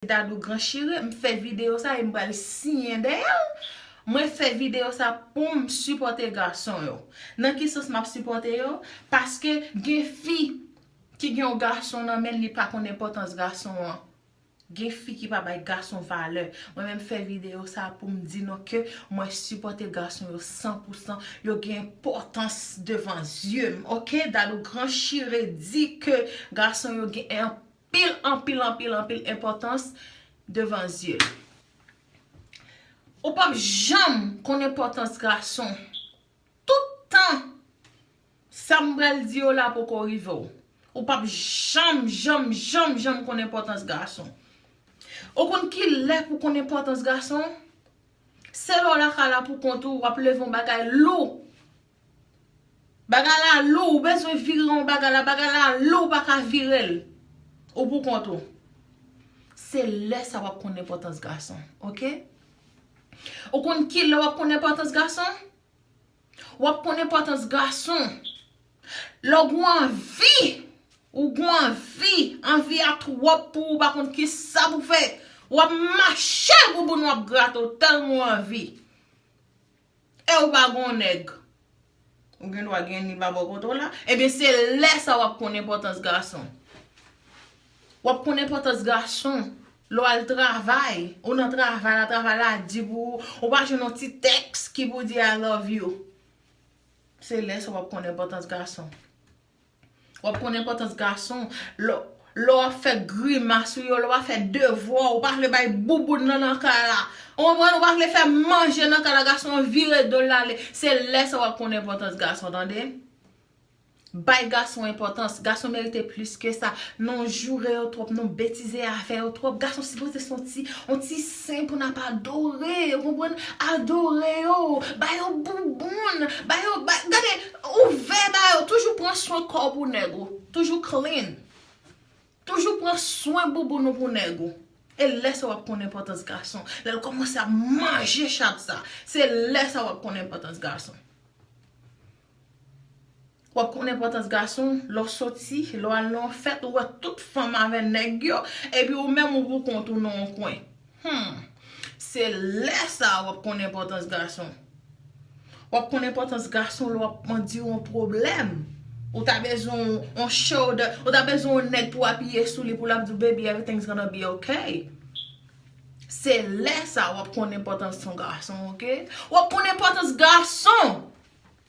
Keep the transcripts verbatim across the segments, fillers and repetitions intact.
Dadou Gran Chire, m fè videyo sa e m pral siyen dèyè l. Mwen fè videyo sa pou m sipòte gason yo. Nan ki sans m ap sipòte yo? Paske gen fi ki gen yon gason nan men l, li pa konn enpòtans gason an. Gen fi ki pa bay gason valè. Mwen menm fè videyo sa pou m di nou ke mwen sipòte gason yo san pou san. Yo gen enpòtans devan zye m. Oke, Dadou Gran Chire di ke gason yo gen anpil, anpil, anpil, anpil enpòtans devan zye l. Ou p ap janm konn enpòtans gason. Tout tan sa m pral di yo la poko rive w. Ou p ap janm, janm, janm, janm konn enpòtans gason. Ou konn ki lè pou konn enpòtans gason? Se lè w lakay la pou kont ou, w ap leve yon bagay lou. Bagay la lou, ou bezwen vire yon bagay la, bagay la lou, ou pa ka vire l. Ou pou kont ou. Se lè sa w ap konn enpòtans gason, oke? Ou konn ki lè w ap konn enpòtans gason? W ap konn enpòtans gason. Lè w gen anvi, ou gen anvi, anvi a twòp pou ou, ou pa konn ki sa pou fè. W ap mache bouboun w ap grate w tèlman w anvi. E ou pa gen yon nèg. Ou gen dwa gen ni pa bò kote w la. Ebyen, se lè sa w ap konn enpòtans gason. W ap konn enpòtans gason lè w al travay. Ou nan travay la, travay la di pou ou. Ou pa jwenn yon ti tèks ki pou di I love you. Se lè sa w ap konn enpòtans gason. W ap konn enpòtans gason lè, lè w ap fè grimas ou yo, lè w ap fè devwa, ou pa vle bay bouboun nan nan kay la. Ou konprann? Ou pa vle fè manje nan kay la, gason an vire do l ale. Se lè sa w ap konn enpòtans gason, tande? Bay gason enpòtans. Gason merite plis ke sa. Nou joure yo twòp, nou betize avè yo twòp. Gason sipoze se yon ti, yon ti sen pou n ap adore, ou konprann? Adore yo, ba yo bouboun, ba yo, ba, gade, ouvè ba yo, toujou pran swen kò w pou nèg ou. Toujou clean. Toujou pran swen bouboun ou pou nèg ou. E lè sa w ap konn enpòtans gason. Lè l kòmanse ap manje chat sa. Se lè sa w ap konn enpòtans gason. W ap konn enpòtans gason, lè w soti, lè w al nan yon fèt, ou wè tout fanm avè nèg yo, epi ou menm ou pou kont ou nan yon kwen. Hmm. Se lè sa a w ap konn enpòtans gason. W ap konn enpòtans gason lè w ap mande yon pwoblèm. Ou ta bezwen yon, yon shoulder, ou ta bezwen yon nèg pou apiye sou li, pou l ap di w, "Baby, everything's gonna be okay." Se lè sa a w ap konn enpòtans yon gason, oke? W ap konn enpòtans gason.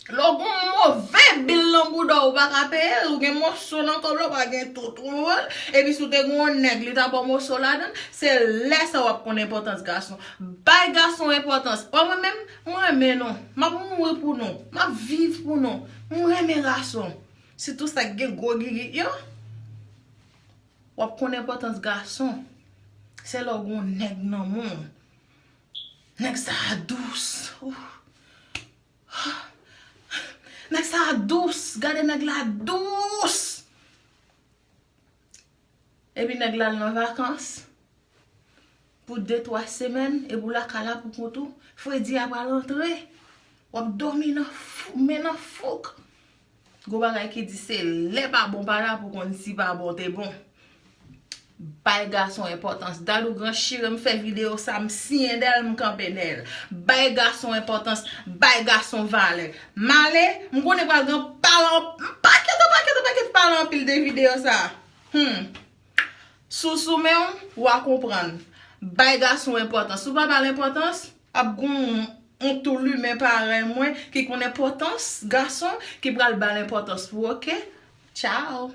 Lè w gen yon move bil nan bouda w, ou pa ka peye l, ou gen moso nan kòb la, ou pa gen tout, ou konprann? Epi si w te gen yon nèg, li ta ba w moso ladan l, se lè sa w ap konn enpòtans gason. Bay gason enpòtans. Wè mwen menm, mwen renmen nou. M ap mouri pou nou. M ap viv pou nou. Mwen renmen gason. Sitou sa k gen gwo gigit yo. W ap konn enpòtans gason. Se lè w gen yon nèg nan men w. Nèg sa a dous. Ouh. Nèg sa a dous. Gade nèg la dous. Epi nèg la al nan vakans pou de, twa semèn, epi w lakay la pou kont ou. Fredi a pral antre. W ap dòmi nan fou, men nan fouk. Gon bagay ki di se lè pa bon pa la pou konn si pa bon te bon. Bay gason enpòtans. Dadou Gran Chire, m fè videyo sa, m siyen dèyè l, m kanpe dèyè l. Bay gason enpòtans, bay gason valè. M ale, m konnen pral gen palan, pakèt, pakèt, pakèt palan anpil de videyo sa. Hmm. Sou sou men w, w a konprann. Bay gason enpòtans. Si w pa ba l enpòtans, ap gon yon tou limen parèy mwen ki konn enpòtans gason ki pral ba l enpòtans pou, oke? Tchao.